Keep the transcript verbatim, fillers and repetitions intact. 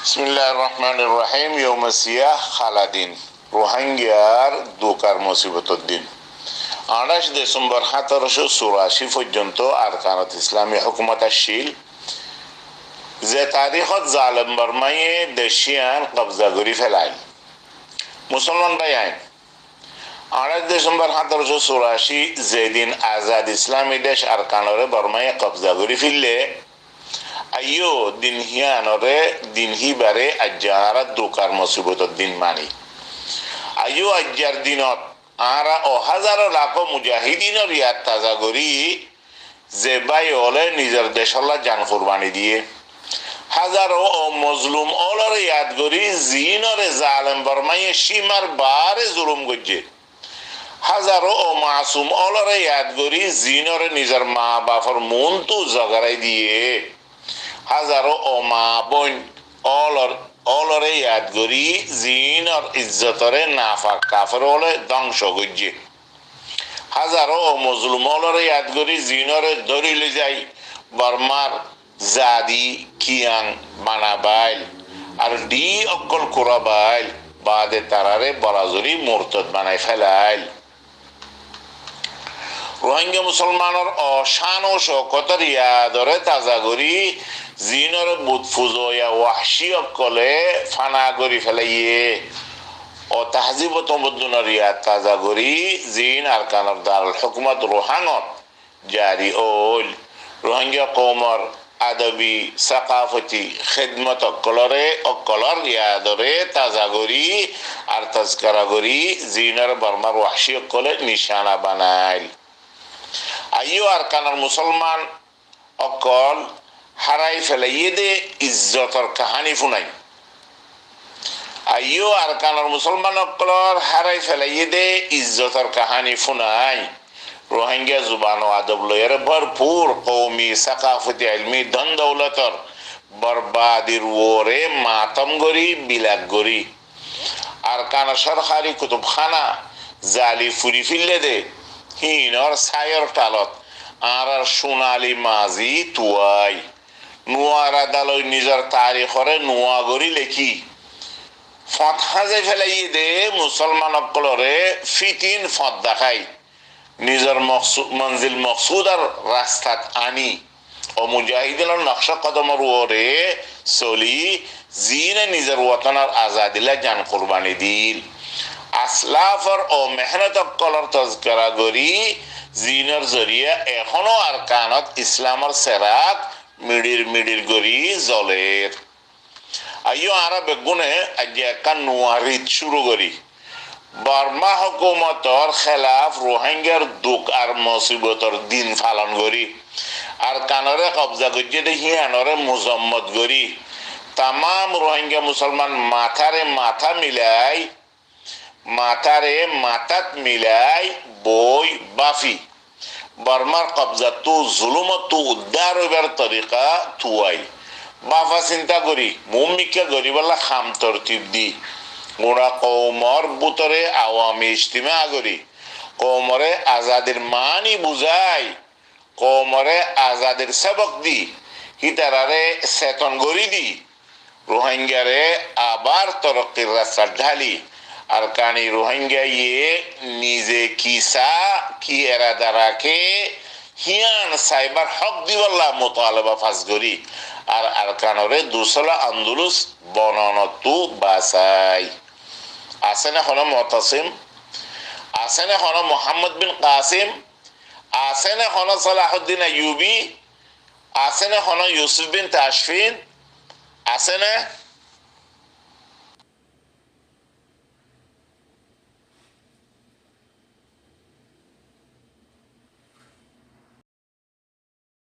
Bismilláhir rohmánir rohím. Youme siyah, kála din. Ruháingyar duk ar mosibotor din. Añçáic Disembor háñtarocó curací foijjonto Arkanot Islami hókumot accíl, ze taríkot zalem Bormáye decíyan kobza gorí félail. Musolman báiyain, añçáic Disembor háñtarocó curací, zedin azad Islami dec Arkanoré Bormáye kobza gorí féille, aiyó din híanoré din híbaré aijja añára duk ar mosibotor din mani. Aiyó aijjar dinot añára ó házaro lakó mujahidinor yad taza gorí, ze bái óle nizor decólla jan kurbani diyé. Házaro ó mozlum ólore yad gorí, ziínoré zalem Bormáye címar baáre zulum goijjé. Házaro ó masum ólore yad gorí, ziínoré nizor maa bafor muúntu zogarai diyé. Házaro ó maa bóin ólor, ólore yad gorí, ziínor izzotoré nafak kafer óle dóngco goijjé. Házaro ó mozlum ólore yad gorí, ziínoré dóri loi zai Bormár zadi kiyang banabail, ar dhík ókkol kurabail, baade taráre borazori murtod banai félail. Ruháingya musolmanor ó cán ó cókotor yadoré taza gorí, ziínoré but fuzoya wahcí ókkolé fana gorí félaiyé, ó tahzib ó tomoddunor yad taza gorí, ziín Arkanor Darul Hókumot Ruhángot jari óil. Ruháingya koumor adobi, sakafoti hédmot ókkoloré, ókkolor yadoré taza gorí ar tazkara gorí, ziínoré Bormár wahcí ókkolé nicána banail. Aiyó Arkanor musolman ókkol hárai félaiyé dé izzotor kaháni fúnai. Aiyó Arkanor musolman ókkolor hárai félaiyé dé izzotor kaháni fúnai. Ruháingya zuban ó adob loiyóre borfur koumi, sakafoti, ilmi, don doulotor borbadir uore matom gorí, bilak gorí. Arkanor sorkari kutubhána zali furi féille dé, híinor sáyor thalot añárar cunali mazi tuai. Nuar adaloi nizor tarikóre nua gorí lekí, fot házai félaiyé dé musolman ókkoloré fítin fot dakhái, nizor moksu-, monzil moksudor rastat aní, ó mujahidinor nokcá kodomor uore soli, ziíne nizor wotonor azadilla jan kurbani dil. Aslafor ó mehnot ókkolor tazkara gorí, ziínor zoriya ehóno Arkanot Islamor serak midir midir gorí zoler. Aiyó añára beggúne aijja ekkán nua rit cúru gorí. Bormá hókumotor kélaf Ruháingyar duk ar mosibotor din falon gorí. Arkanoré kobza goijjé dé híanoré muzommot gorí. Tamám Ruháingya musolman matháre mathá milai, matháre mathát milai boi báfi, Bormár kobzattú, zulúmottú uddár óibar torika tuai. Báfa sinta gorí, muúmikká goríbolla ham tortib di, gura koumor bútore awami ijtimá gorí, koumoré azadir maáni buzái, koumoré azadir sóbok di, hítararé seton gorí di, Ruháingyaré abar torokkir rastat dháli, Arkani Ruháingyaye nize ki saá, ki erada raké, hían saibár hók dibolla mutalaba fas gorí, ar Arkanoré dusola andulus bononottú basái. Asé né honó Mu'tasim? Asé né honó Muhámmod bin Kasim? Asé né honó Salahuddin Aiyubi? Asé né honó Yusuf bin Tashfin? Asé né?